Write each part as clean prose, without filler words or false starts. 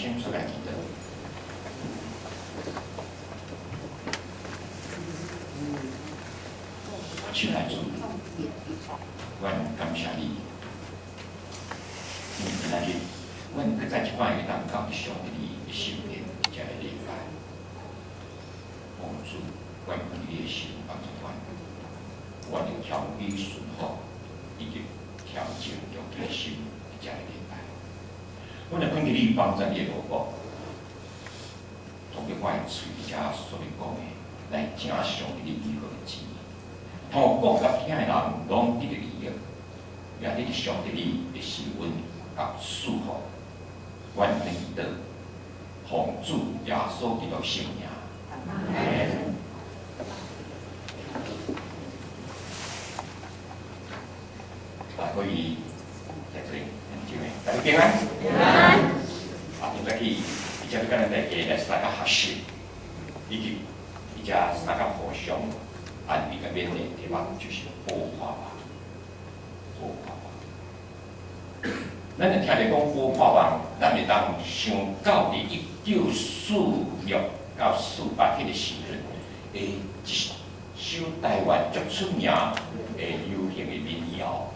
心出來祈禱。親愛主，阮感謝你，因為今仔日，阮閣再一擺會當到上帝的身邊，這個禮拜，奉主，阮願你的心幫助阮，阮的謙卑順服，以及調整家己的心，這個禮拜，阮會懇求你幫助你的奴僕，透過我的喙遮所欲講的，來成上帝你美好的旨意。通予講佮聽的人攏得著利益，也得著上帝你的施恩佮賜福。阮按呢祈禱，奉主耶穌基督聖名。啊，各位在座弟兄姊妹，大家平安。平安。啊，今早起，而且欲佮咱大家來相佮學習，以及而且相佮互相安慰佮勉勵的題目，就是補破網。補破網。咱若聽著講補破網，咱會當想到佇1946到48彼个時陣，的一首台灣足出名的流行的民謠，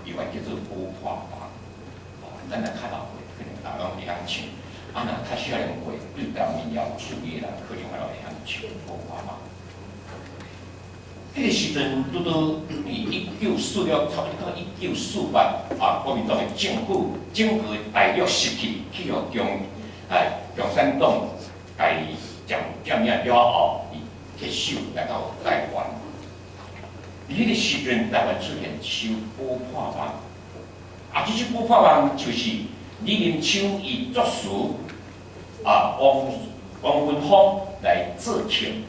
伊話叫做補破網。哦，咱若較老歲，可能大家攏會曉唱；啊，若較少年歲，對台灣民謠有趣味的人，可能嘛攏會曉唱補破網。彼个時陣，拄拄佇1946，差不多到1948，啊，國民黨的政府整個大陸失去，去予共產黨共佔領了後，伊撤守來到台灣。佇彼個時陣，台灣出現一首補破網，啊，這首補破網就是李林秋伊作詞，啊，王文峰來作曲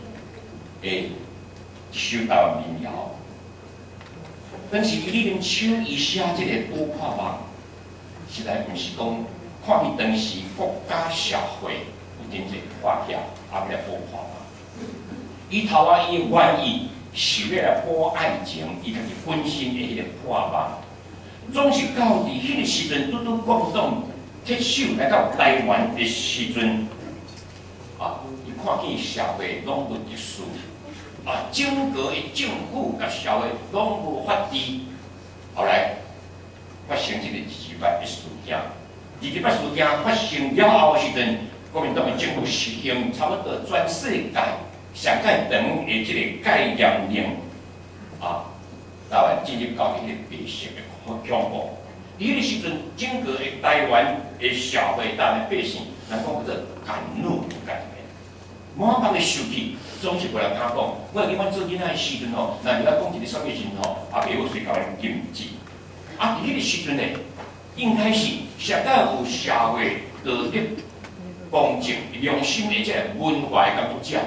的一首台灣民謠。但是李林秋伊寫這个補破網，實在毋是講看見當時國家社會有真濟破起，啊，欲來補破網。伊頭仔伊的原意是欲來補愛情，伊家己本身的彼个破網。總是到佇彼个時陣，拄拄國民黨撤守來到台灣的時陣，啊，伊看見社會攏無秩序，啊，整個的政府佮社會攏無法治。後來發生這个228的事件，228事件發生了後的時陣，國民黨的政府實行差不多全世界上蓋長的這個戒嚴令，啊，台灣進入到彼个白色的恐怖。佇彼个時陣，整個的台灣的社會、台灣的百姓，人講叫做敢怒不敢言，滿腹的受氣，總是無人敢講。我會記阮做囡仔的時陣吼，若是咱講一个啥物時陣吼，阿爸母隨共阮禁止。啊，佇彼个時陣呢，應該是上蓋有社會道德、公正、良心的這个文化的工作者，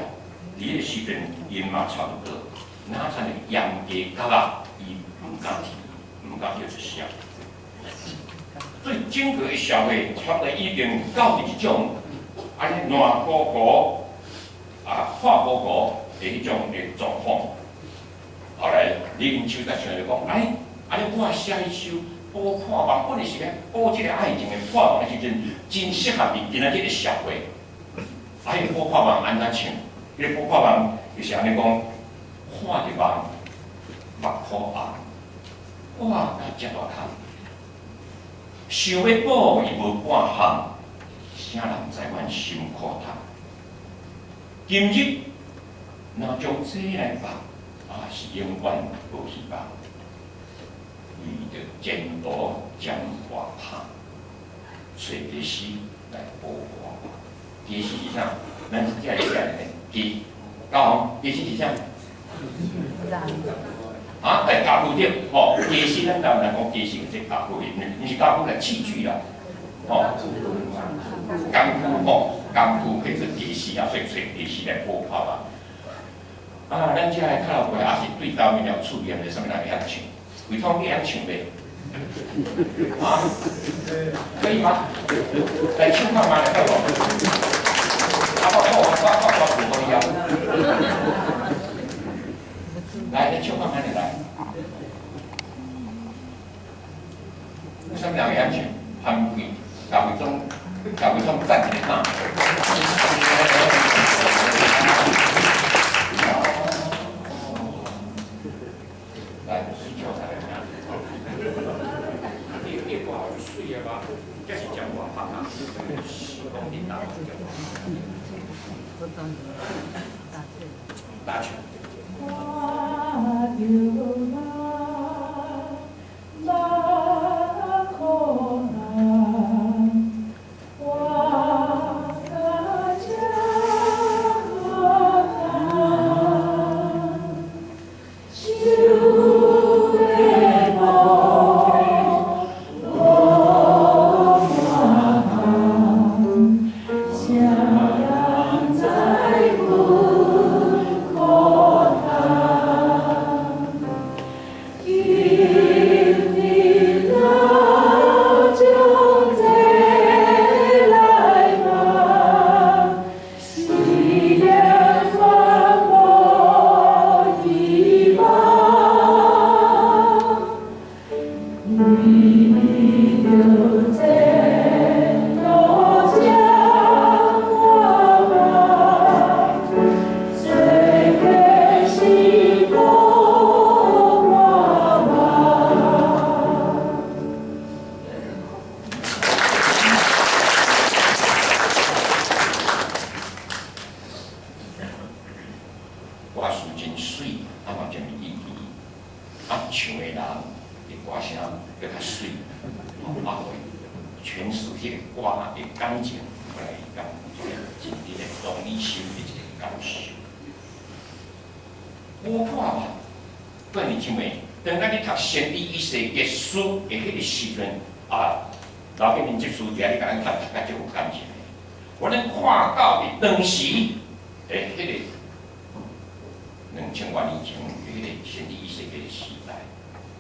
佇彼个時陣，𪜶嘛差不多，哪親像嚴格甲仔，伊毋敢提，毋敢叫出聲。所以整個的社會差不多已經到佇這種按呢爛糊糊啊破糊糊的彼種的狀況。後來李林秋才想著講，哎，按呢我寫一首補破網，本來是咧補這個愛情的破網的時陣，真適合佇今仔日的社會。啊，彼個補破網按怎唱？彼個補破網就是按呢講，看著夢，目箍紅，哇，甲遮大空。想欲補伊無半項，啥人知阮心苦痛？今日若將這來放，啊是永遠無希望。為著前途漸破空，揣家私來補破網。家私是啥？咱這個遮呢？家，講家私是啥？啊，來家具店，吼，家私咱台灣人講家私，這家具，毋是家具來器具啦，吼，工具吼，工具叫做家私啊，所以揣家私來補破網。啊，咱遮的較老輩，也是對台灣民謠趣味的，啥物人會曉唱？偉通你會曉唱袂？啊？可以嗎？來唱看覓來，好無？啊，我我無可以啊。來，你唱看覓來。有啥物人會曉唱？潘貴、賈偉忠，共伊通赞一下哈。来，水叫啥个名？你你歌水的吧？这是讲我拍啊，是讲恁大大唱。歌词真媠，啊嘛真意义，啊唱的人的歌聲閣較媠，啊會詮釋彼個歌的感情，來共這個真正的同理心的一個感受。無破吧，各位姊妹，當咱咧讀先知以西結書的彼個時陣，啊，老建民這書伫遐咧共咱讀，讀甲足有感情的。我咱看到佇當時的彼個2000多年前，彼個先知以西結的時代，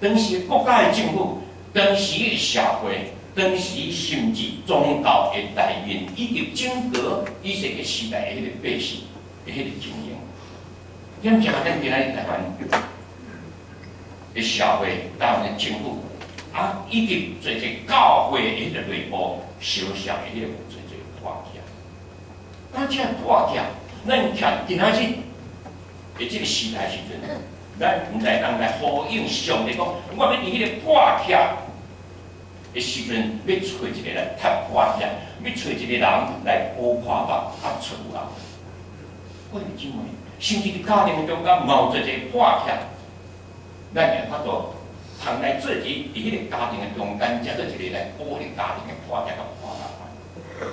當時的國家的政府，當時的社會，當時甚至宗教的大面，以及整個以西結時代的彼個百姓的彼個情形。點講咱今仔日台灣的社會、台灣的政府，啊，以及濟濟教會的彼個內部，相像的彼個濟濟破拆。當這破拆，咱徛今仔日的這個時代時陣，咱毋知當來呼應上帝講，我欲佇彼個破拆的時陣，欲揣一個來拆破拆，欲揣一個人來補破肉，啊出有人。各位姊妹，甚至佇家庭中間嘛有濟濟破拆，咱會法度通來做一佇彼個家庭的中間，才做一個來補彼個家庭的破拆佮破肉。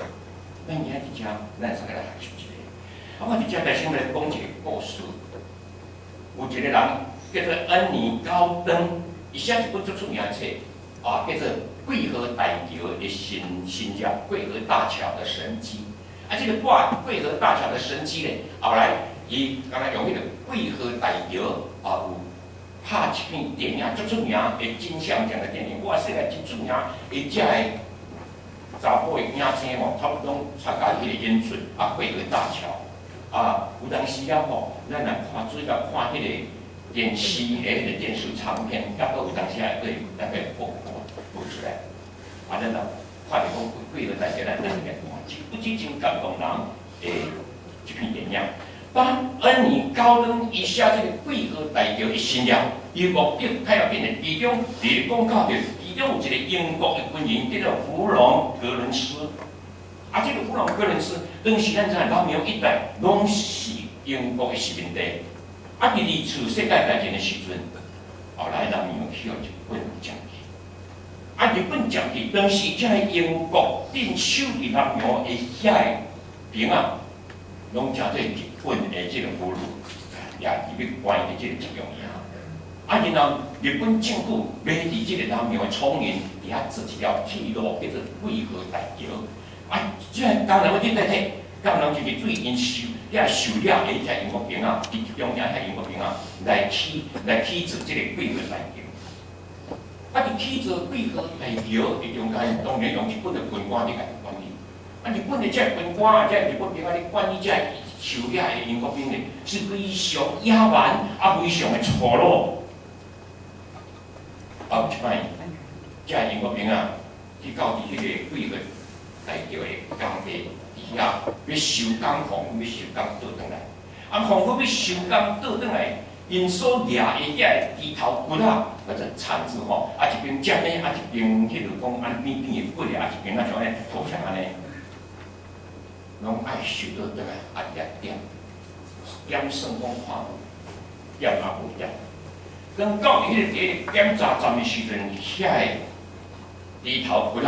咱今仔佇遮，咱會使來學習一下。啊，我佇遮來先來講一個故事。有一個人叫做恩尼高登，伊寫一本足出名的冊，啊，叫做《桂河大橋的神神蹟》，桂河大橋的神蹟。啊，這個掛桂河大橋的神蹟咧，後來伊敢若用彼個桂河大橋啊，有拍一片電影足出名的金像獎的電影。哇，世界真出名的這個查埔的影星吼，差不多參加彼個演出啊，桂河大橋。啊，有當時啊吼，咱若看主要看彼個電視的彼個電視長片，抑閣有當時啊，會大概播播播出來。啊，咱若看著講桂河大橋，咱咱來看，這不止真感動人的一片電影。當恩尼高登伊寫這個桂河大橋的神蹟，伊目的較要緊的，其中佇咧講到著，其中有一個英國的軍人叫做弗隆格倫斯。啊，這個弗隆格倫斯，當時咱知南洋一帶攏是英國的殖民地。啊，佇二次世界大戰的時陣，後來南洋去予日本佔去。啊，日本佔去，當時這個英國鎮守佇南洋的遐個兵仔，攏成做日本的這個俘虜，也入去關佇這個集中營。啊，然後日本政府欲佇這個南洋的倉崙佇遐做一條鐵路，叫做桂河大橋。啊，這個工人欲點代替？工人就是對𪜶受遐受掠的遐英國兵仔，佇集中營遐英國兵仔來起造這個桂河大橋。啊，佇起造桂河大橋的中間，當然用日本的軍官佇共管理。啊，日本的這個軍官，這日本兵仔咧管理這個受掠的英國兵咧，是非常野蠻啊，非常的粗魯。啊，有一擺，這個英國兵仔去到佇彼個桂河大橋的工地伫遐欲收工房，欲收工倒轉來。啊，房屋欲收工倒轉來，𪜶所舉的遐个豬頭骨仔，或者鏟子吼，啊一邊尖的，啊一邊彼落講按扁扁的骨的，啊一邊仔像按呢土牆按呢，攏愛收倒轉來，啊佇遐點，點算講看無，點也無點。當到佇彼个第一個檢查站的時陣，遐个豬頭骨仔，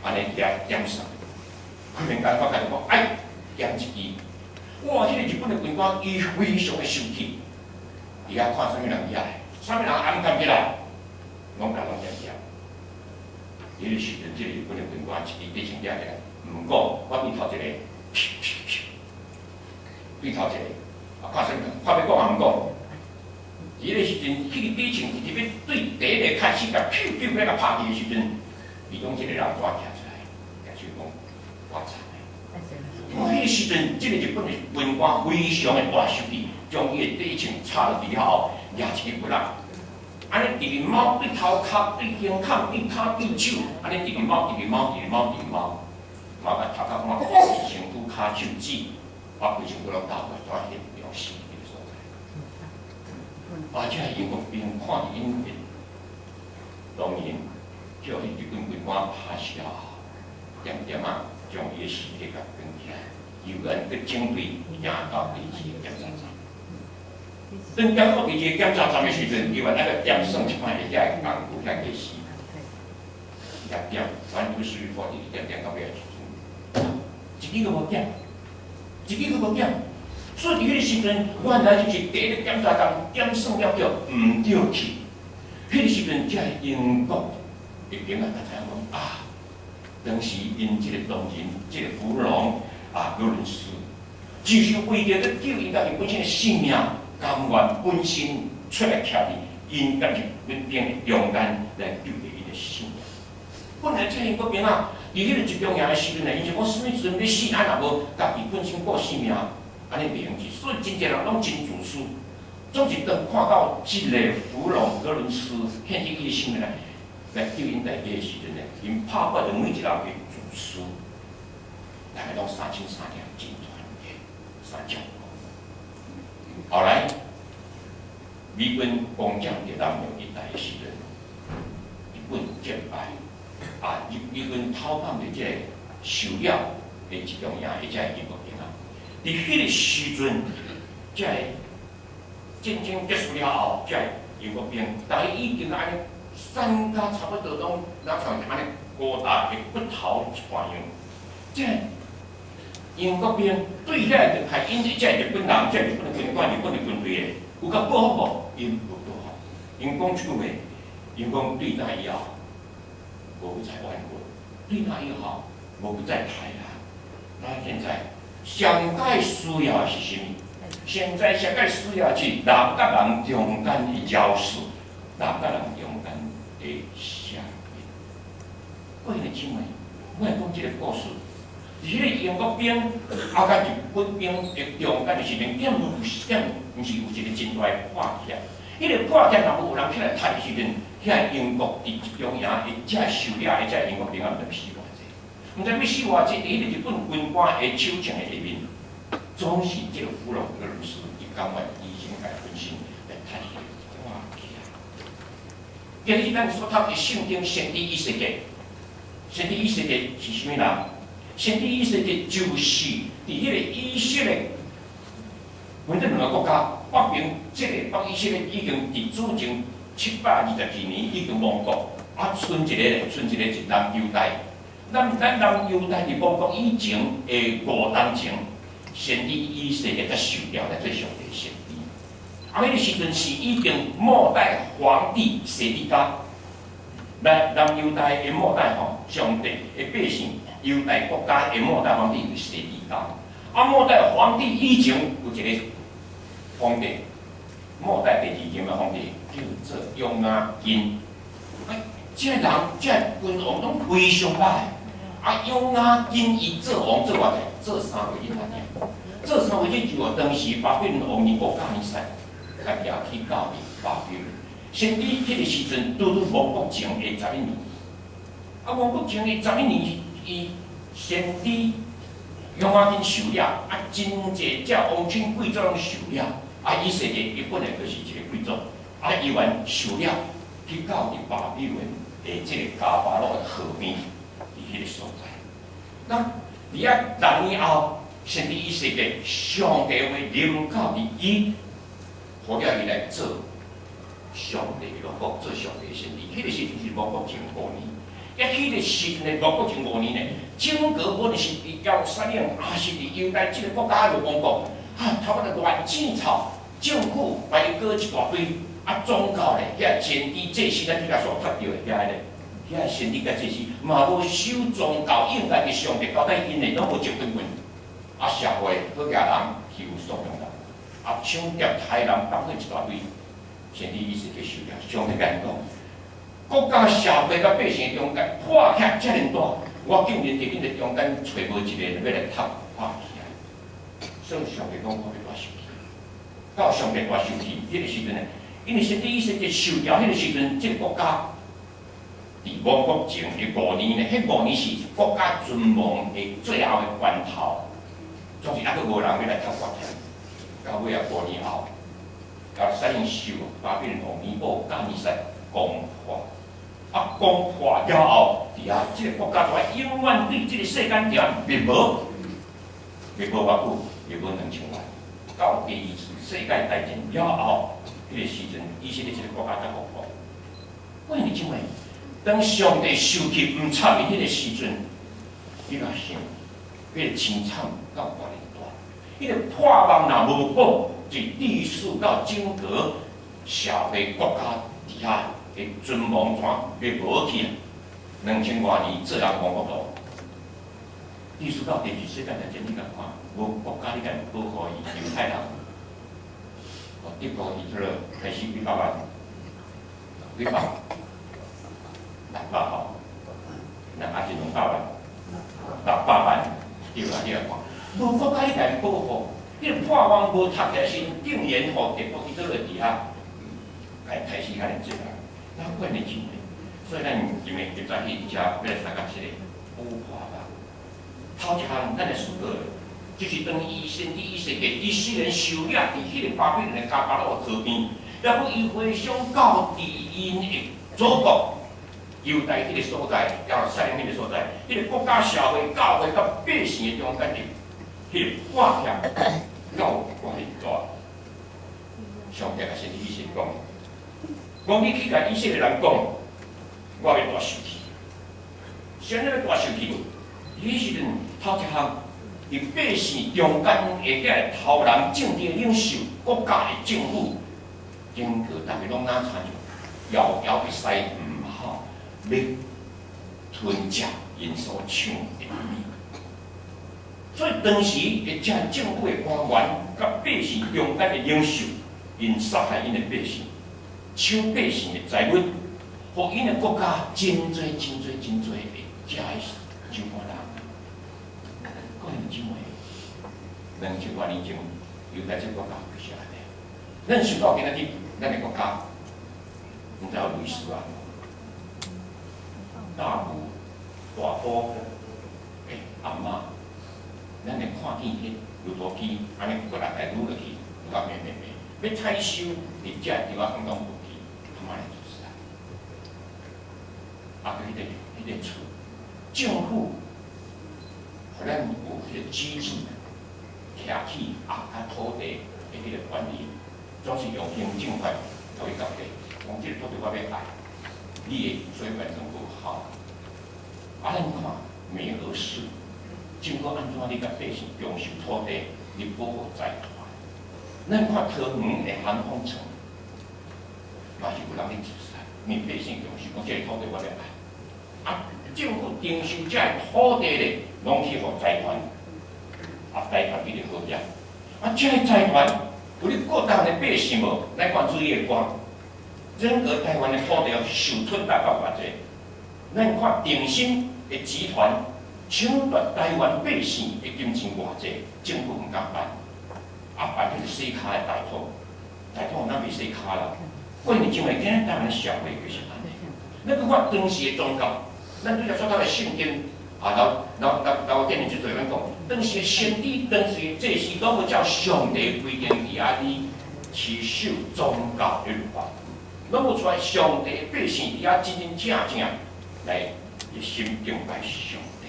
按呢佇遐點算，忽然間發覺講，哎，減一支。哇！彼個日本的軍官伊非常的生氣，佇遐看啥物人佇遐，啥物人掩蓋起來，攏共攏點起來。彼個時陣，這個日本的軍官一支短槍舉起來，毋過我對頭一個，對頭一個，啊看啥物人，看欲講也毋講。彼個時陣，彼個短槍直直欲對第一個開始共咻咻欲共拍去的時陣，其中一個人紙徛出來，舉手講我插的。哇！彼個時陣，這個日本的軍官非常的大生氣，將伊的短槍插落去了後，舉一支棍仔，按呢直直貓對頭殼、對胸口、對跤、對手，按呢直直貓、直直貓、直直貓、直直貓，貓共頭殼看，身軀、跤手、指，把規身軀攏打過來，在現場死佇個所在。啊！這个英國兵看佇𪜶的當然叫彼日本軍官拍死了後，點點仔將伊的屍體共捲起來，猶原閣準備行到第二個檢查站。當行到第二個檢查站的時陣，猶原愛閣點算一擺遐个工具遐個死，遐點，one two three four，一直點點到尾的時陣，一支閣無減，一支閣無減。所以佇彼個時陣，原來就是第一個檢查站點算了著毋對去。彼個時陣，這個英國的兵仔才知影講啊，當時𪜶這個當人，這個弗龍啊，勞倫斯，就是為著欲救𪜶家己本身的性命，甘願本身出來徛佇𪜶家己日本兵的中間來救著𪜶的性命。本來這個英國兵仔，佇彼個集中營的時陣呢，𪜶就講啥物時陣欲死，啊若無家己本身顧性命，按呢袂用去，所以真濟人攏真自私。總是當看到這個弗龍勞倫斯獻出伊的性命來救𪜶大家的時陣呢，𪜶拍破著每一個人的自私，逐家攏相親相疼，真團結，相照顧。後來，美軍攻佔佇南洋一帶的時陣，日本戰敗，啊，日美軍投放佇這個受鳥的集中營的這個英國兵仔，佇彼個時陣，這個戰爭結束了後，這個英國兵，逐家已經按呢散甲差不多攏，若像是按呢高大的骨頭一般樣。這個英國兵對遐個害𪜶的這個日本人、這個日本的軍官、日本的軍隊的，有共報復無？𪜶無報復。𪜶講一句話，𪜶講對那以後，無再怨恨；對那以後，無再殺啦。那現在上蓋需要的是啥物？現在上蓋需要是人佮人中間的饒恕，人佮人中間的赦免。各位姊妹，我會講這個故事，佇彼個英國兵啊，佮日本兵的中間的時陣，點有點毋是有一個真大的破缺。彼個破缺若無有人起來殺的時陣，遐英國佇集中營的這受掠的這英國兵仔，毋知欲死偌濟，毋知欲死偌濟。佇彼個日本軍官的手槍的下面，總是這個弗龍勞倫斯伊甘願犧牲家本身來殺彼個破缺。今日咱所讀的聖經先知以西結，先知以西結是啥物人？先知以西結就是佇彼個以色列，分這兩個國家，北邊這個北以色列已經佇主前722年已經亡國，啊，賰一個咧，賰一個是南猶大。咱南猶大佇亡國以前的5冬前，先知以西結才受召來做上帝先知。啊，彼個時陣是已經末代皇帝西底家，來南猶大的末代吼，上帝的百姓，猶大國家的末代皇帝是西底家。啊，末代皇帝以前有一個皇帝，末代第二任的皇帝叫做約雅斤。啊，這個人，這個君王攏非常歹。啊，約雅斤伊做王做偌濟？做3個月爾。做3個月之後，當時巴比倫王尼布甲尼撒，共掠去到巴比倫。先知彼個時陣拄拄亡國前的十一年。啊，亡國前的十一年，伊先知約雅斤受了，啊，真濟隻王親貴族攏受了，啊，以西結伊本來就是一個貴族，啊，伊原受了，去到佇巴比倫的這個迦巴羅的河邊，佇彼個所在。那佇遐6年後，先知以西結上帝話臨到佇伊，予了伊來做上帝的王國，做上帝的先知。彼個時陣是亡國前五年。一彼個時陣的亡國前五年呢，整個無論是佇耶路撒冷，抑是佇猶大這個國家的王國，啊，差不多亂七糟，政府擺過一大堆，啊，宗教咧，遐先知祭司咱拄才所讀著的遐個，遐先知佮祭司嘛無守宗教應該佇上帝交代𪜶的，攏無證據問。啊，社會好額人欺負喪養人，啊，搶劫殺人放火一大堆，先知以西結受了，上帝共𪜶講，國家社會佮百姓中間破拆遮爾大，我竟然佇恁的中間揣無一個人欲來拆破起來。所以上帝講我欲大受氣，到上帝大受氣，彼個時陣呢，因為先知以西結受調彼個時陣，這個國家佇亡國前的五年呢，彼五年是國家存亡的最後的關頭，總是猶閣無人欲來拆破起來。到尾仔五年後，耶路撒冷受巴比倫王尼布甲尼撒攻破。啊，攻破了後，佇遐這個國家就愛永遠對這個世間定滅亡，滅亡偌久？滅亡2000年。到第二次世界大戰了後，彼個時陣，以色列這個國家才復國。我兄弟姊妹，當上帝受氣毋插伊彼個時陣，你若想，彼個凄慘到偌爾大？彼個破網若無補，就歷史到整個社會國家佇遐的存亡怎滅無去啊？兩千外年做人亡國度，歷史到第二次世界大戰，你共看，無國家你共保護伊猶太人，哦，德國希特勒開始幾百萬，幾百，600吼，那還是200萬，600萬，對啦，你來看，無國家你共保護，彼個破網無拆起來時，竟然予德國希特勒佇遐，來開始遐爾濟人。咱管的真濟，所以咱今日就早起佇遮欲來參加這個補破網。頭一項，咱來思考的，就是當伊先知以西結伊雖然受掠佇彼個巴比倫的迦巴羅河邊，抑閣伊回想到佇𪜶的祖國猶大彼個所在，耶路撒冷彼個所在，彼個國家社會、教會佮百姓的中間的彼個破拆到偌爾大。上帝共先知以西結講。講你去共以色列人講，我欲大受氣。啥物欲大受氣？彼時陣頭一項，佇百姓中間的遐個頭人、政治領袖、國家的政府，整個逐家攏若親像搖搖欲駛毋好，欲吞食𪜶所搶的物。所以當時的這政府的官員佮百姓中間的領袖，𪜶殺害𪜶的百姓。搶百姓的財物，予𪜶的國家真濟真濟真濟的遮的酒館人。各位姊妹，2000多年前，猶太這個國家就是按呢。咱想到今仔日，咱的國家，毋知有類似啊？大埔、大埔的阿嬤，咱會看見彼路途機按呢過來來擄落去，擄甲咩咩咩，欲採收佇遮地方當中無去，阿嬤來自殺。啊，閣彼個厝，政府予咱有彼個支持，徛起啊，佮土地的彼個權利，總是用行政法予伊交代，講這個土地我欲愛，你的所有權全無效。啊，咱看美娥市，政府按怎咧共百姓強收土地，來保護財團？咱看桃園的航空城，嘛是有人咧自殺，因為百姓強收，講這個土地我欲愛。啊，政府徵收這個土地咧，攏去予財團，啊，財團變做好業。啊，這個財團有咧顧台灣的百姓無？來看日月光，整個台灣的土地受吞到到偌濟？咱看鼎新的集團搶奪台灣百姓的金錢偌濟，政府毋敢辦，啊，辦彼個洗跤的大統，大統哪袂洗跤啦？過年認為今日台灣的社會就是按呢。咱閣看當時的宗教，咱拄才所讀的聖經，啊，老老老电影就做咁講，當時先知，當時祭司攏無照上帝規定佇遐咧持守宗教的律法，攏無帶上帝百姓佇遐真真正正來熱心敬拜上帝。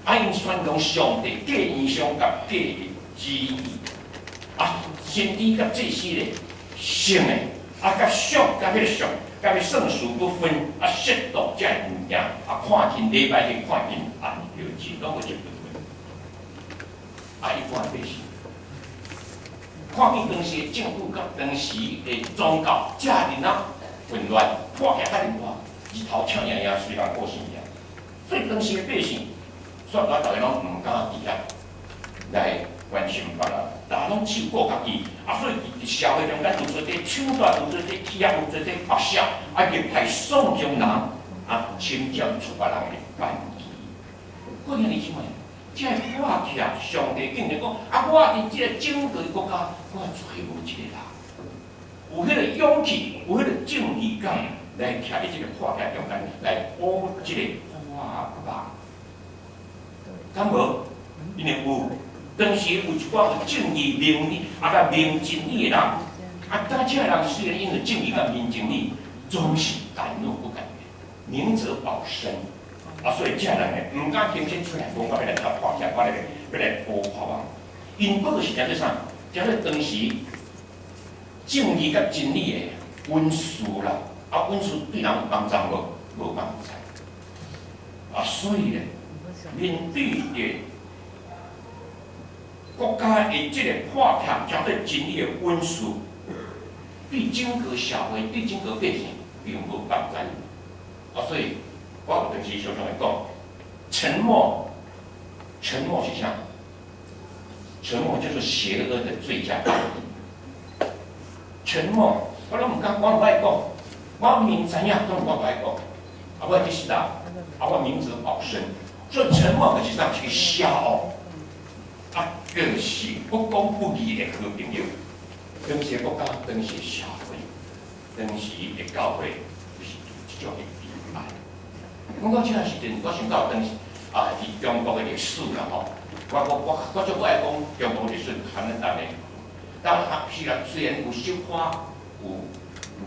啊，𪜶宣揚上帝假異象佮假的旨意，啊，先知佮祭司咧，聖的，啊，佮俗佮彼个俗，佮彼聖俗不分，啊，褻瀆這个物件，啊，看見禮拜日看見安息日，攏無這部分。啊，一般百姓看見當時的政府佮當時的宗教遮爾仔混亂，破起來遐爾大，日頭赤炎炎，隨人過性命。所以當時的百姓，煞來逐个攏毋敢佇遐來關心別人，逐个攏只顧家己。啊，所以佇社會中間有做這搶奪，有做這欺壓，有做這剝削，啊，入來宋鄉人，啊，侵佔出別人的班基。各位兄弟姊妹，這個看起來，上帝竟然講，啊，我佇這個整個國家，我揣無一個人，有彼個勇氣，有彼個正義感，來徛佇這個破拆中間，來補這個破網。敢無？因為有當時有一寡有正義明理，啊，佮明真理的人，啊，當這個人雖然因為正義佮明真理，總是敢怒不敢言，明哲保身。啊，所以這個人呢，毋敢輕輕出來，講我欲來共破拆，我來欲來補破網。𪜶不過是叫做啥？叫做當時正義佮真理的隱士啦。啊，隱士對人有幫助無？無幫助。啊，所以咧，面對著國家的這個破拆，叫做真理的隱士，對整個社會、對整個百姓並無幫助。啊，所以我有當時常常會講，沉默，沉默是啥？沉默就是邪惡的最佳案例。沉默，我攏毋敢，我毋愛講，我明知影，總我無愛講。啊，我就是啦，啊，我明哲保身，所以沉默就是啥？是個邪惡，啊，就是不公不義的好朋友。當時的國家，當時的社會，當時的教會，就是這種的悲哀。講到這個時陣，我想到當時啊，佇中國的歷史啦吼，我足無愛講中國歷史含咱逐個，但雖然雖然有小可有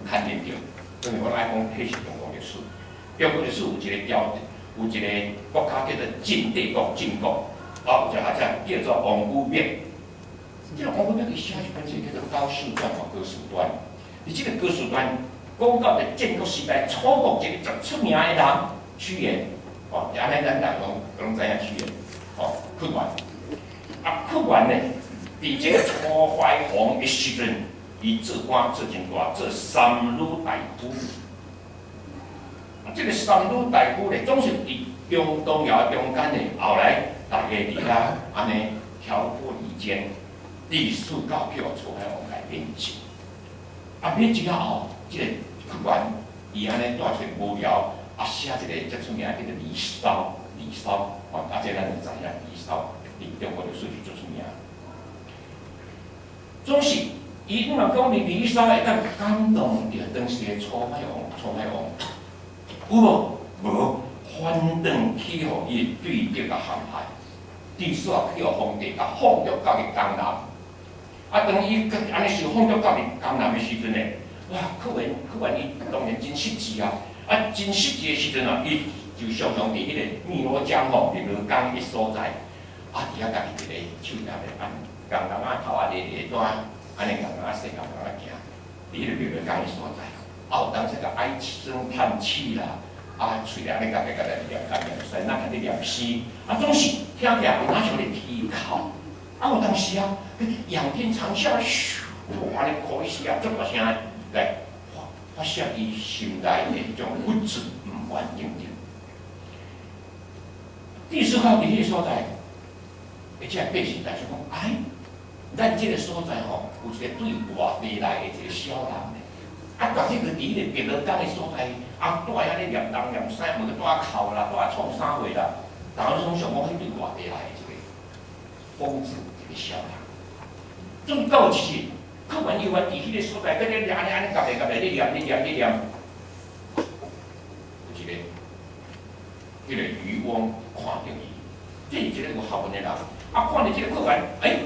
牽連著，當然我愛講彼是中國歷史。中國歷史有一個條，有一個國家叫做晉帝國，晉國，啊，有一個學者叫做王禹偁。這個王禹偁伊寫一本書叫做《高士傳》或《高士傳》。佇這個《高士傳》講到佇戰國時代，楚國一個足出名的人屈原，哦，按呢咱逐个攏知影屈原，哦，屈原。啊，屈原呢，佇這個楚懷王的時陣，伊做官做真大，做三閭大夫。啊，這個三閭大夫咧，總是佇中東遙中間的，後來逐家佇遐按呢挑撥離間，歷史到叫楚懷王來免職。啊，免職了後，這個屈原伊按呢帶一個幕僚，啊，寫一個遮出名叫做《離騷》，《離騷》哦，啊，這咱就知影，《離騷》佇中國歷史是足出名。總是伊若講佇《離騷》會當感動著當時的楚懷王，楚懷王有無？無，反轉去予伊的對敵共陷害，至煞去予皇帝共放逐到去江南。啊，當伊按呢受放逐到去江南的時陣呢，哇，屈原屈原伊當然真失志啊！啊，真失志的時陣啊，伊就常常佇彼個汨羅江吼，汨羅江的所在，啊，佇遐家己一個手踮咧按江南仔頭仔咧咧帶，按呢江南仔踅江南仔行，佇彼個汨羅江的所在，啊，有當時個唉聲嘆氣啦，啊，喙咧按呢家己家己念家念詩，那咧念詩，啊，總是聽起來若像咧啼哭。啊，有當時啊，仰天長嘯，咻，按呢哭一聲啊，足大聲來發洩伊心內的彼種鬱卒毋願等等。第四靠佇彼個所在，而且百姓在想講，哎，咱這個所在吼，有一個對外地來的一個小人咧，啊，逐日佇彼個汨羅江的所在，啊，蹛遐咧念東念西，無去蹛哭啦，蹛創啥貨啦，逐家攏想講，彼對外地來的一個瘋子，一個痟人。總到一日，屈原猶原佇彼個所在，閣咧按呢按呢夾咧夾咧咧念咧念咧念，有一個彼個漁翁。看著伊，這是一个有學問的人。啊，看著這個屈原，欸，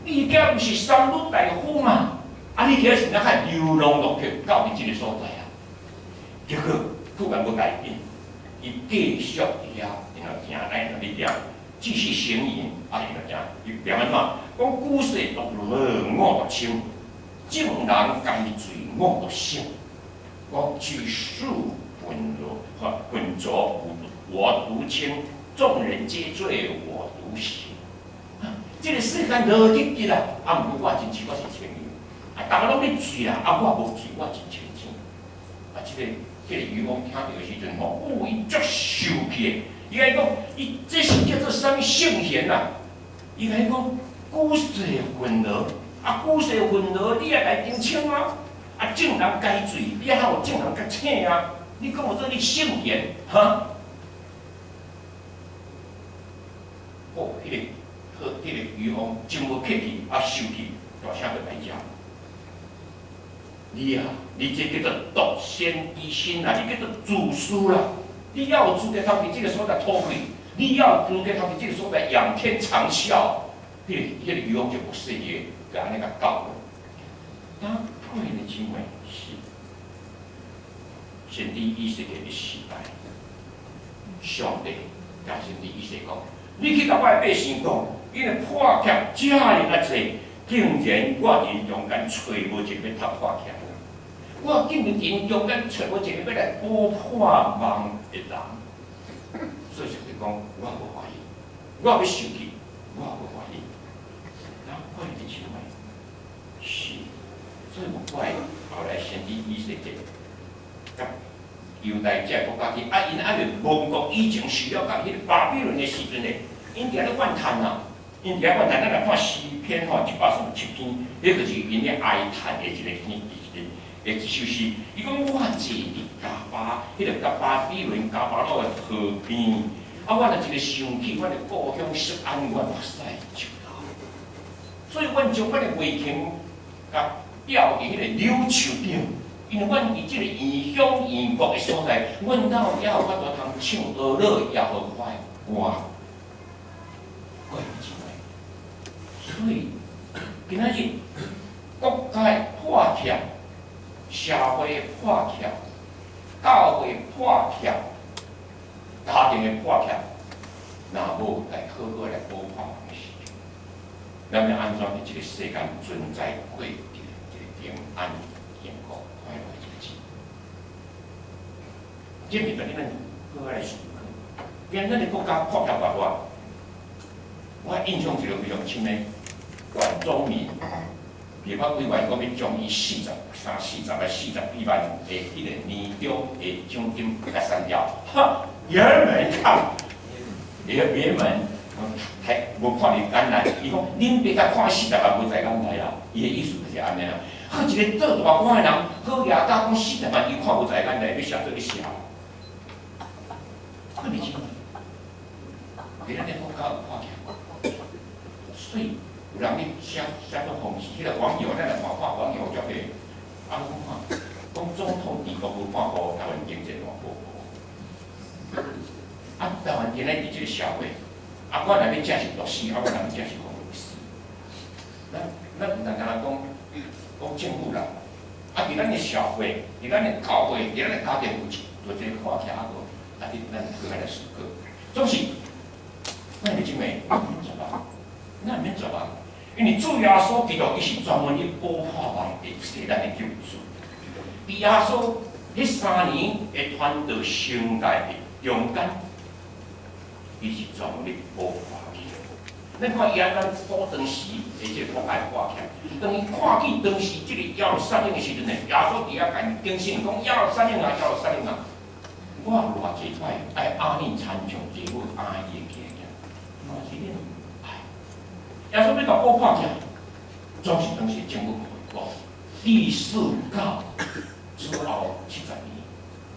你囝毋是三閭大夫嗎？啊，你今是哪會流浪落魄到佇這個所在啊？結果屈原無改變，伊繼續佇遐，然後行來來去行，繼續行淫，啊，伊就行，伊變按怎？講舉世獨樂我獨清，眾人皆醉我獨醒。講舉世渾濁，渾濁我獨清，眾人皆醉我獨醒。這個世間樂極極啦，啊，毋過我真是我是清醒。啊，逐家攏咧醉啦，啊，我無醉，我真清醒。啊，這個漁翁聽著的時陣吼，哦，伊足受氣的。伊共伊講，伊這是叫做啥物聖賢啊？伊共伊講，舉世渾濁，啊，舉世渾濁，你也來澄清啊？啊，眾人皆醉，你還有眾人較醒啊？你講我做你聖賢，哈？哦，彼個漁翁真無客氣，啊，受氣，大聲就來食。你啊，你這叫做獨善其身啦，你叫做自私啦！你猶有資格通佇這個所在討氣，你猶有資格通佇這個所在仰天長嘯。彼個漁翁就無細個，就按呢共教。當過的姊妹是先知以西結的時代，上帝共先知以西結講：你去共我的百姓講，𪜶的破欠遮爾啊濟，竟然我𪜶中間揣無一個欲踢破起來。我竟然𪜶中間揣無一個欲來補破網的人。所以上帝講，我無歡喜，我欲受氣，我無歡喜。那我的姊妹是，所以無怪後來先知以西結佮猶大這個國家去，啊，𪜶還未亡國以前受了共彼個巴比倫的時陣咧，𪜶佇遐咧怨嘆啊，𪜶佇遐怨嘆，咱來看詩篇吼137篇，彼就是𪜶咧哀嘆的一個篇，一個一首詩。伊講我坐佇迦巴，彼個佮巴比倫迦巴魯的河邊，啊，我若一个想起阮的故鄉錫安，我目屎就流。所以，阮將阮的月琴共吊佇彼個柳樹頂，因為阮佇這個異鄉異國的所在，阮哪有猶有法度通唱阿樂耶和華的歌？各位姊妹，所以今仔日國家的破欠、社會的破欠、教會破欠、家庭的破欠，若無來好好來補破網的時陣，咱欲按怎佇這個世間存在過一個平安、幸福、快樂的日子？這物件你們好好來思考。今日咱的國家破欠偌大，我印象一個非常深的，管中閔，立法委員講欲將伊43、40啊、40幾萬的彼個年終的獎金共刪掉，哈，也沒看，也別門，還無看佇艱難。伊講，恁別共看40萬無在眼內啦，伊的意思就是按呢啦。好一個做大官的人，好額甲講四十萬，伊看無在眼內，欲寫做欲寫。看你錢，佇咱的國家有破欠，所以有人咧寫寫做諷刺，彼個網友咱來看看網友足濟，啊，我看講總統治國無半步，台灣經濟偌無。啊，台灣今仔佇這個社會，啊，我若欲食是毒死，啊，我若欲食是講死。咱毋通干焦講講政府啦，啊，佇咱的社會，佇咱的教會，佇咱的家庭有一有這個破欠啊無？啊，你咱閣來思考。總是，咱的姊妹，毋免絕望，咱毋免絕望，因為主耶穌基督伊是專門去補破網的世咱的救主。佇耶穌彼3年的傳道生涯的中間，伊是專門咧補破去。咱看伊按怎補當時的這個國家的破欠，當伊看見當時這個耶路撒冷的時陣呢，耶穌佇遐共𪜶警醒講：耶路撒冷啊，耶路撒冷啊，我偌濟擺愛按恁親像雞母按伊的囝仔，嘛是恁毋愛。耶穌欲共補破起來，總是當時政府共伊講，第四教之後70年，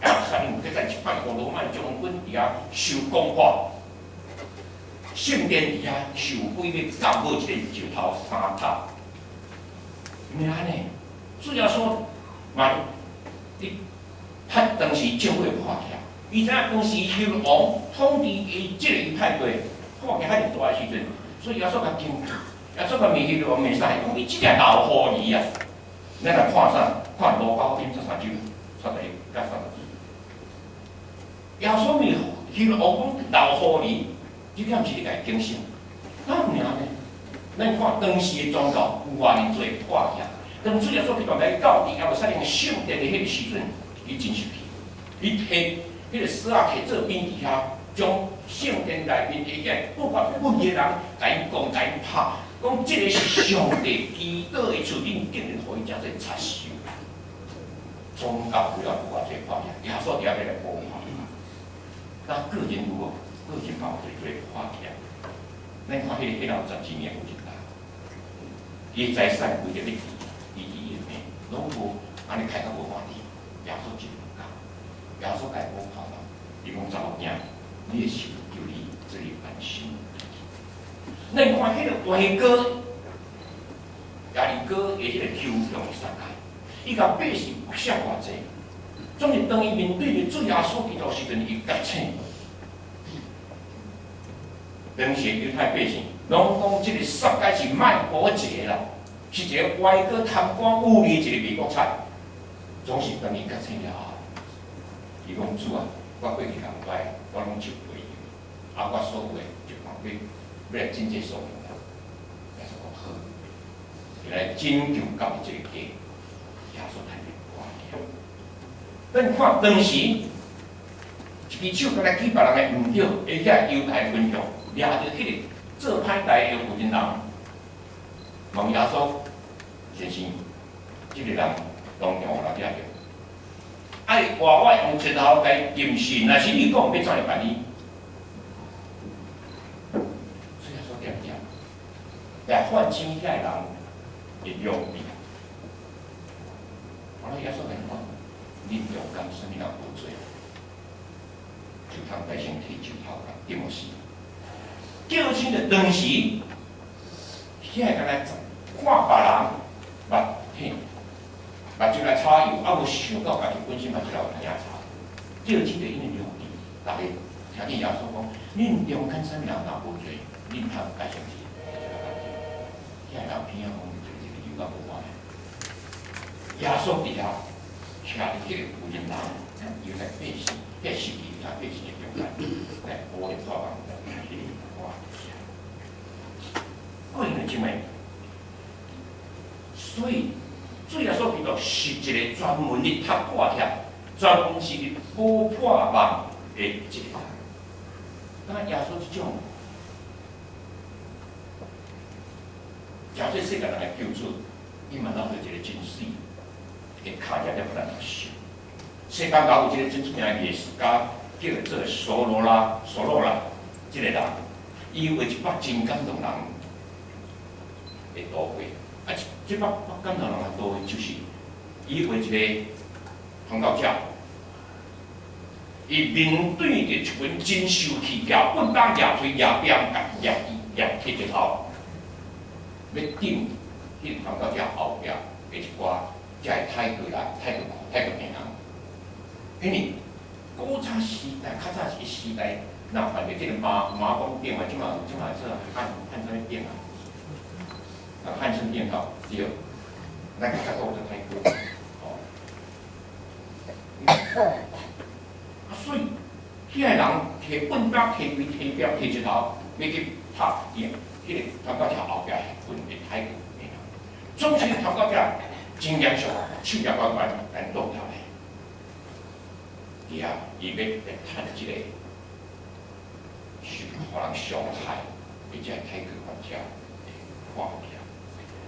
耶路撒冷閣再一擺，予羅馬將軍佇遐受攻破。聖殿佇遐受毀滅，到尾一个石頭三塔。毋是按呢，主耶穌嘛，佇拍當時政府的破欠，伊知影當時希律王統治伊這個猶太國，破壞遐爾大的時陣，所以耶穌共驚，耶穌共問希律王問啥？伊講伊這個老虎兒啊！咱來看啥？看路加福音13章31甲30節。耶穌問希律王講老虎兒，這點是咧共伊警醒？哪有爾呢？咱看當時的宗教有偌爾濟破壞。當主耶穌基督來到佇耶路撒冷聖殿的彼個時陣，伊真生氣，伊提彼個索仔提做鞭佇遐，將聖殿內面的遐不法不義的人，共𪜶講，共𪜶拍，講這个是上帝祈禱的厝，恁竟然予伊遮濟插手。宗教有了有偌濟破壞，耶穌佇遐欲來補破。那個人有無？個人嘛有濟濟破壞。咱看彼個老12年有一大，伊的財產為著欲治醫治伊的病，攏無按呢開較無歡喜。耶穌真教，耶穌共伊補破嘛。伊講查某囝，你的信救你，這裡安心。咱看彼个歪哥，耶利哥的彼個酋長撒該，伊共百姓剝削偌濟，總是當伊面對著主耶穌基督時陣，伊覺醒。當時猶太百姓攏講這个撒該是賣國賊啦，是一个歪哥貪官污吏一个賣國賊。總是當伊覺醒了後，伊講主啊，我過去共歪，我攏受賠，啊，我所有的就看欲欲來拯救所有人。耶穌講好，伊來拯救到這个家，耶穌太看見。咱看當時，一支手閣來舉別人的毋對，而且猶太群眾掠著彼个做歹代的婦人人，問耶穌先生，這个人當場予人掠著，愛活我用石頭共伊禁死，若是你講欲怎來辦理？所以耶穌恬恬，來反省遐個人的良知。後來耶穌共伊講，恁中間啥物人無罪，就通來先提石頭共釘死。叫醒著當時，遐個敢若看別人目嘿，目睭來插油，啊無想到家己本身嘛一老鼻仔臭。叫醒著𪜶的良知，逐个聽見耶穌講，恁中間啥物人若無罪，恁通來先提遐人鼻仔講，這個油較無看。耶穌佇遐徛佇彼個婦人人，猶太百姓，彼時期猶太百姓的中間，來補咧破網，彼个破各位兄姊妹，所以主耶穌基督是一个專門咧讀破拆，專門是補破網的一个人。當耶穌這種，誠濟世界人的救主，伊嘛留著一個真媠的跤跡，予咱來學。西班牙有一个真出名的藝術家，叫做索羅拉，索羅拉這个人，伊畫一幅真感動人的圖畫，啊，這幅感動人的圖畫就是伊畫一個傳教者，伊面對著一群真受氣、舉棍打、舉槌、舉鞭、舉舉舉鐵石頭，欲釘彼个傳教者後壁的一寡遮的泰國人、泰國病人。因為古早時代、較早一個時代，若犯著這个麻風病啊，這馬做漢啥物病啊？啊，漢生病吼，對，咱較早講做泰國，吼。啊，所以遐个人提棍打、提槌、提鞭、提石頭，欲去拍伊，彼个傳教者後壁群的泰國病人，總是傳教者真嚴肅，手也懸懸，共擋掉來。佇遐，伊欲來趁這个受予人傷害，的這个泰國患者看起來，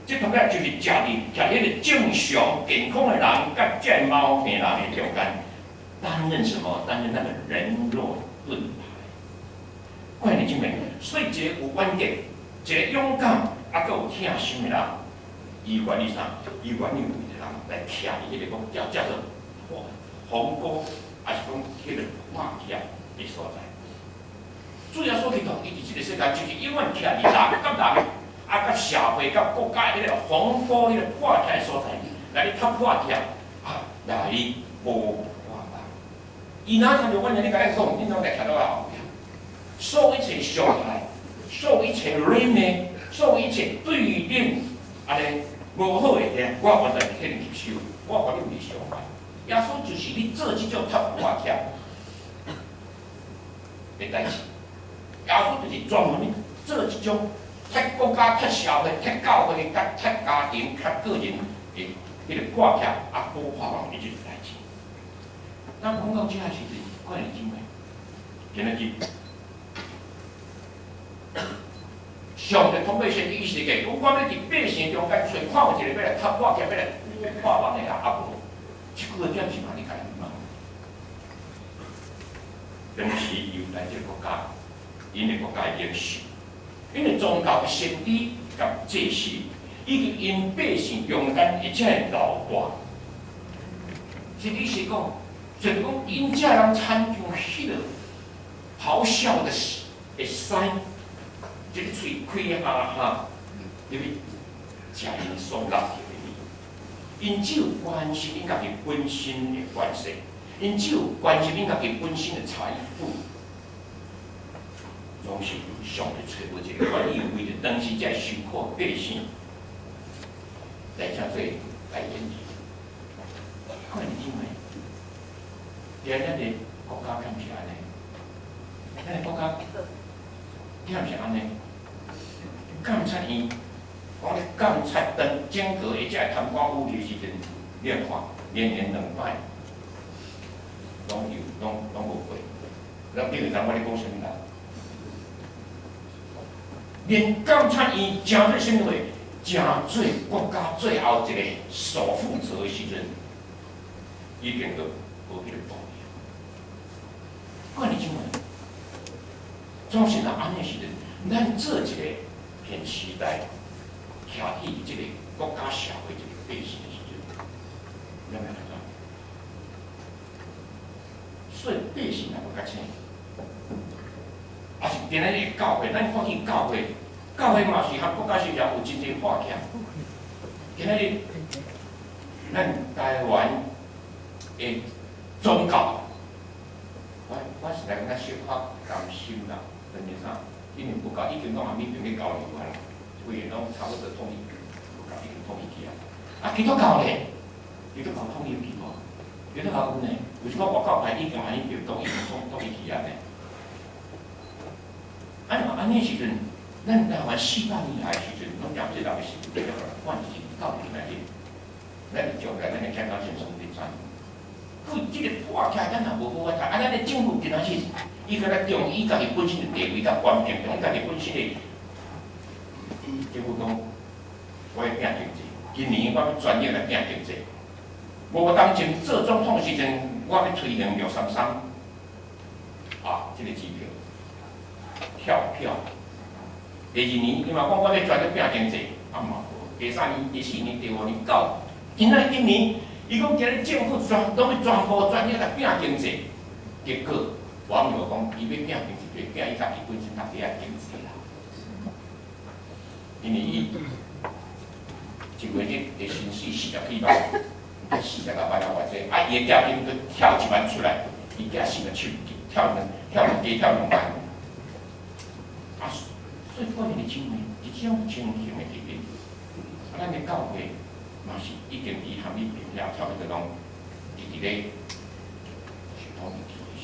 這同樣就是徛佇徛彼个正常健康的人，佮這个毛病人的中間，擔任什麼？擔任那個人肉盾牌。各位姊妹，所以一个有遠見、一个勇敢，啊，閣有疼心的人，伊願意啥？伊願意為著人來徛佇彼个講叫做鴻溝，抑是講彼个破拆的所在。主耶穌基督，伊佇這个世界就是永遠徛佇人佮人，啊，佮社會佮國家彼个鴻溝、彼个破拆的所在，來咧突破拆，啊，來補破網。伊若親像阮按呢共咱講，恁攏來徛佇我後壁。所有一切傷害，所有一切忍的，所有一切對恁按呢無好的，我完全替恁吸收，我予恁袂傷害。耶穌就是咧做這種踢破拆的代誌。耶穌就是專門咧做這種踢國家、踢社會、踢教會、佮踢家庭、踢個人的彼个破拆啊，補盼望的這個代誌。咱講到這時陣，各位姊妹，今仔日上帝通過先知以西結，講我欲佇百姓中間揣看有一个欲來踢破拆，欲來補盼望的人，啊無，這句話點是嘛？你家己問。當時猶太這个國家，𪜶的國家的領袖，𪜶的宗教的先知佮祭司，以及𪜶百姓中間一切老大，先知是講，就是講𪜶這人親像彼个咆哮的的獅，一个喙開哈哈，入去食𪜶所落的物。𪜶只有關心𪜶家己本身的關係，𪜶只有關心𪜶家己本身的財富，總是上帝揣無一個願意為著當時這受苦百姓來遮做代言人。各位姊妹，今咱的國家敢是按呢？咱的國家敢是按呢？監察院講咧監察當整個的這貪官污吏的時陣，你來看，連連兩擺，攏有攏攏無過。咱你會知我咧講啥物人？連監察院成做啥物貨？成做國家最後一個守護者的時陣，已經都無彼个道理。各位姊妹，總是若按呢時陣，咱做一個現時代徛佇這個國家社會這個百姓的時陣，咱欲按怎？所以百姓也無覺醒，抑是今仔日教會，咱看見教會，教會嘛是和國家是有真濟破欠。今仔日咱台灣的宗教，我實在感覺小可擔心啦，因為啥？因為佛教已經攏和緬甸咧交流啊啦，規个攏差不多統一，佛教已經統一去啊。啊，基督教咧，基督教統一去無？基督教有呢？有一個外教派已經和緬甸統一統統一去啊呢？啊，若按呢時陣，咱台灣400年來時陣，攏踮這人的時陣，換一到今仔日，咱將來咱的健康先生佇知。對這个破拆，咱也無好法睇。啊，咱的政府今仔日，伊敢若將伊家己本身的地位佮權柄，將伊家己本身的政府講，我欲拼經濟，今年我欲全力來拼經濟。吳當前做總統時陣，我欲推行633，啊，這个支票跳票。第二年，伊嘛講我欲全力拼經濟，啊嘛無。第三年、第四年、第五年，到今仔今年，伊講今日政府全攏欲全部全力來拼經濟，結果網友講，伊欲拼經濟，就是拼伊家己本身家己的經濟啦。因為伊一個月的薪水40幾萬，46萬啊偌濟，啊伊的價金閣跳1萬出來，伊寄47跳兩跳兩加跳2萬，啊，所以我認為真濟，這種情形的裡面，啊，咱的教會嘛是已經佇和緬甸遐差不多攏佇佇咧是統一去的時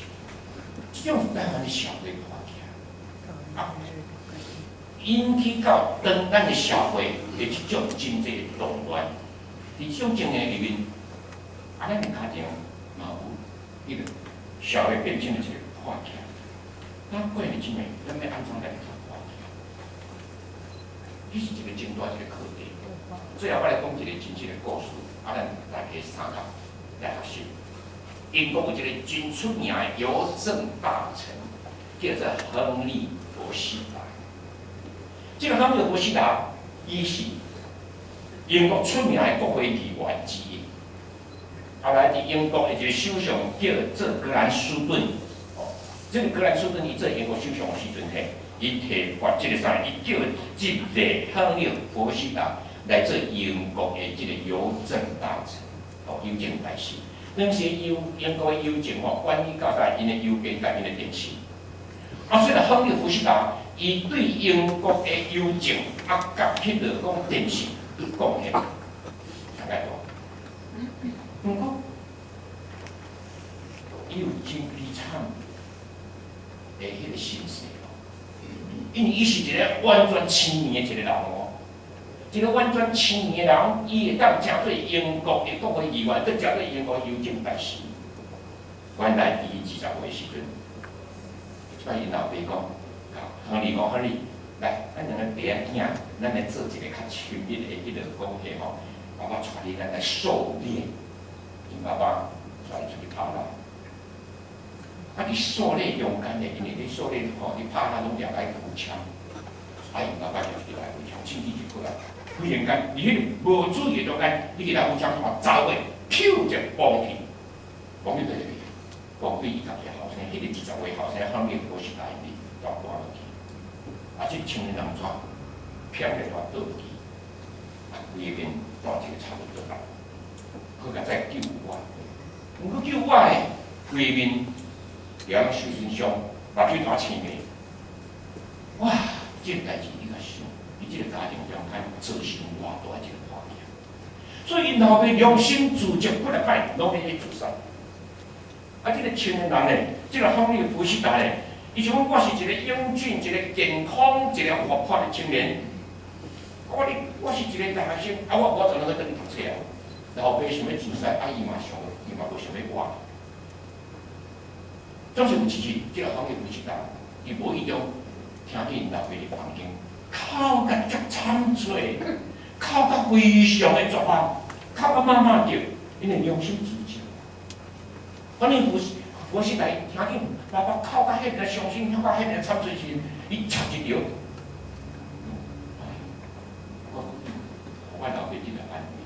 陣，這種是台灣的社會破起來，啊，引起到當咱的社會的這種真濟的動亂，佇這種情形裡面，啊，咱的家庭嘛有彼個社會變遷的一個破起來，咱過日子呢，咱欲按怎來突破起來？這是一個真大一個課題。最後我來講一個真實的故事，啊，咱大家三甲來學習。英國有一個真出名的郵政大臣，叫做亨利·佛斯達。這個亨利·佛斯達，伊是英國出名的國會議員之一。後來佇英國的一個首相叫做格蘭斯頓，哦，這個格蘭斯頓伊做英國首相的時陣嘿，伊提拔這個啥？伊叫這個亨利·佛斯達來做英國的這個郵政大臣，哦，郵政大使。當時郵英國郵政吼管理到在𪜶的郵件佮𪜶的電信。啊，雖然亨利福士達伊對英國的郵政啊，佮彼個講電信貢獻上較大，毋過伊有真悲慘的彼個身世哦，因為伊是一個完全青年的一個人哦，一個完全青年的人，伊會當成做英國的國會議員，閣成做英國郵政大使。原來佇伊20歲時陣，這擺𪜶老爸講，亨利講亨利，來，咱兩個爸仔囝，咱來做一個較親密的彼個講話吼，爸爸帶你咱來狩獵，𪜶爸爸帶伊出去拍獵。啊！佇狩獵中間咧，因為咧狩獵吼，你拍獵攏掠愛開槍，啊，𪜶爸爸就去來開槍，手機就過來，忽然間，佇彼個無注意中間，你去來開槍，哇，走過，咻一個崩去，崩去佗落去，崩對伊家己後生，彼個20歲後生，亨利福士達伊大跌落去，啊，這青年人怎飄咧大倒去，啊，規個面大一個差不多啦，閣較再救我，毋過救我咧，規面。了受損傷，目睭大青的，哇！這個代誌你較想，佇這個家庭中間造成偌大一個破裂。所以𪜶老爸良心自責幾若擺，攏咧咧自殺。啊，這個青年人咧，這個亨利福士達咧，伊想講我是一個英俊、一個健康、一個活潑的青年。我你我是一個大學生，啊，我無怎能去轉去讀冊啊？老爸想欲自殺，啊，伊嘛想，伊嘛無想欲活。總是有一日，這個亨利福士達，伊無意中聽見𪜶老爸佇房間哭甲足慘脆，哭甲非常的絕望，哭甲媽媽叫，因為良心自責。亨利福士達聽見爸爸哭甲彼爾傷心，哭甲彼爾慘脆時，伊插一條，我我老爸這個安慰，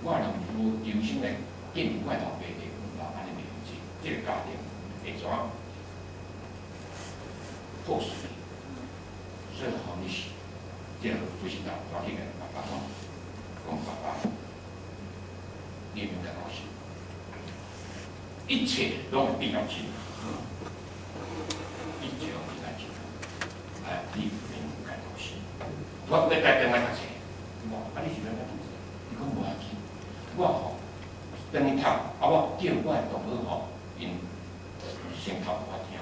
我若無重新來建立我老爸的老按呢袂好勢，這個家庭會怎破碎？所以吼，你是這個福士達趕緊共爸爸講，講爸爸，你免感高興，一切攏會變甲真好，一切攏變甲真好，哎，你免感高興。我欲再轉來讀冊，伊講啊，你是欲按怎讀冊？伊講無要緊，我吼轉去讀，啊，我叫我的同學吼，𪜶先讀予我聽。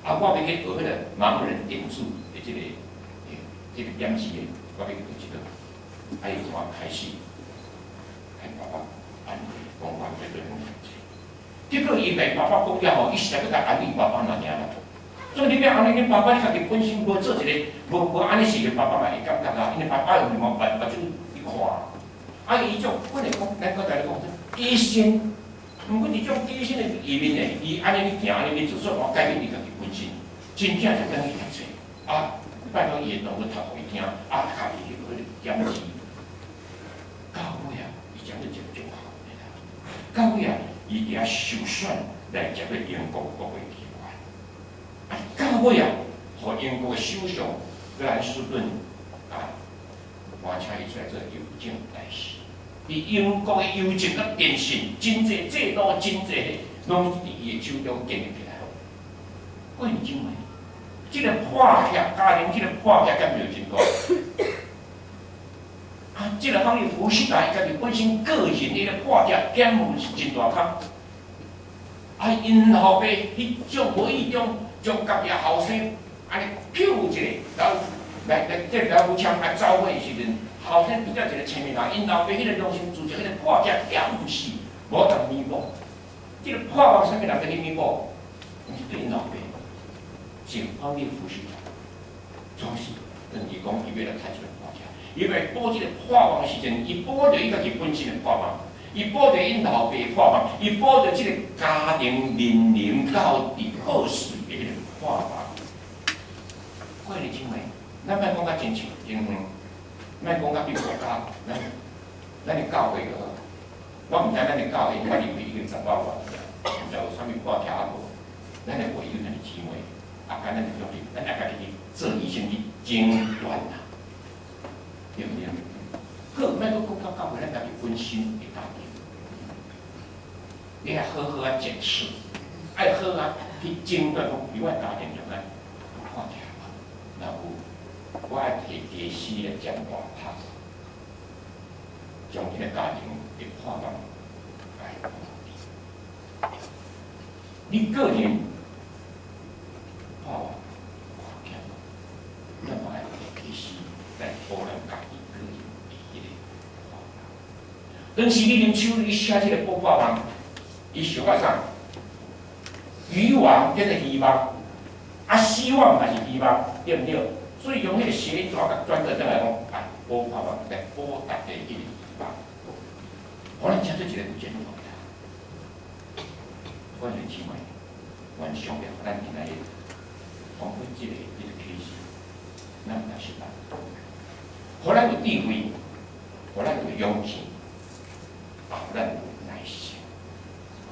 啊，我欲去學彼個盲人點字的這個點字的，我欲去學這個。啊，伊怎開始？共爸爸安慰，講我欲轉去讀冊。結果伊共爸爸講了後，伊實在閣共安慰爸爸爾爾啦。所以你欲安呢，恁爸爸你家己本身無做一個，無無按呢事，爸爸嘛會感覺啊，因為爸爸有目目睭伊看。啊，伊種本來講，咱閣來講，低心，毋過佇種低心的裡面呢，伊按呢去行，按呢去做，所以我改變伊家己本身，真正就轉去讀冊。啊，拜託伊的同學讀予伊聽，啊，家己去學點字。到尾啊，伊才去一個中學的啦。到尾啊，伊佇遐受選來接去英國國會議員。啊，到尾啊，予英國的首相格蘭斯頓啊，換請伊出來做郵政大使。佇英國的郵政佮電信，真濟制度，真濟攏佇伊的手中建立起來。各位姊妹，這個破裂家庭，這個破裂敢袂真大？啊，這個亨利福士達伊家己本身個人的破裂，敢有是真大空？啊，𪜶老爸彼種無意中將家己的後生按呢抾一個，然後來來這個老虎槍來走火的時陣，後生拄才一個青年人，𪜶老爸彼個良心自責，彼個破裂敢毋是無通彌補？這個破望啥物人欲去彌補？毋是對𪜶老爸，是亨利福士達，總是當伊講伊欲來拆這個破裂，伊欲補這個破望的時陣，伊補著伊家己本身的破望，伊補著𪜶老爸的破望，伊補著這個家庭面臨到佇破碎的彼個破望。各位姊妹，咱莫講甲真深真遠，莫講甲比國家，咱咱的教會就好。我毋知咱的教會，我入去已經十外年，毋知有啥物破裂啊無？咱的會友，咱的姊妹，啊，敢咱的兄弟，咱愛家己去做醫生去診斷啦，對毋對？好，莫閣講到教會，咱家己本身的家庭。你愛好好啊檢視，愛好啊去診斷講，佇我家庭中間有看起來無？若有，我愛提家私來占外拍，將這個家庭的盼望來保護。你個人盼望看起來無？咱嘛愛提家私來保咱家己個人的彼個盼望。當時你啉手，你寫這個補盼望，伊想到啥？漁網叫做希望，啊，希望嘛是希望，對毋對？所以用彼個寫紙共轉過轉來講，啊，補盼望來補大家彼個希望。予咱成做一個有前途的人。我兄弟姊妹，願上帝予咱今仔日通過這個啟示，咱若是咱，予咱有智慧，予咱有勇氣，啊，予咱有耐心，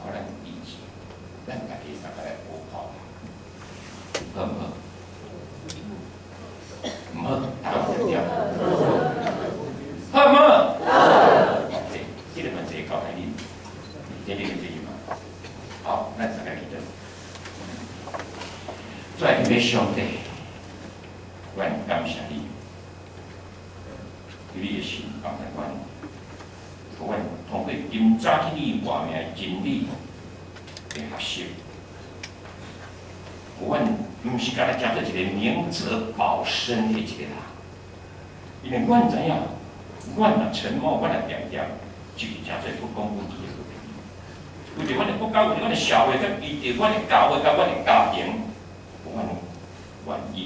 予咱有意志，咱家己三個來補盼望，好毋好？毋好，大家講對。好毋好？好。OK，這個問題交予恁，這個問題嘛。好，咱大家祈禱。主愛的上帝，阮感謝你，以你的心幫助阮，予阮通過今早起你活命的真理的學習，予阮毋是干焦成做一個明哲保身的一個人，因為阮知影，阮若沉默，阮若恬恬，就是成做不講問題的好朋友。為著阮的國家，為著阮的社會，佮為著阮的教會，佮阮的家庭，阮願意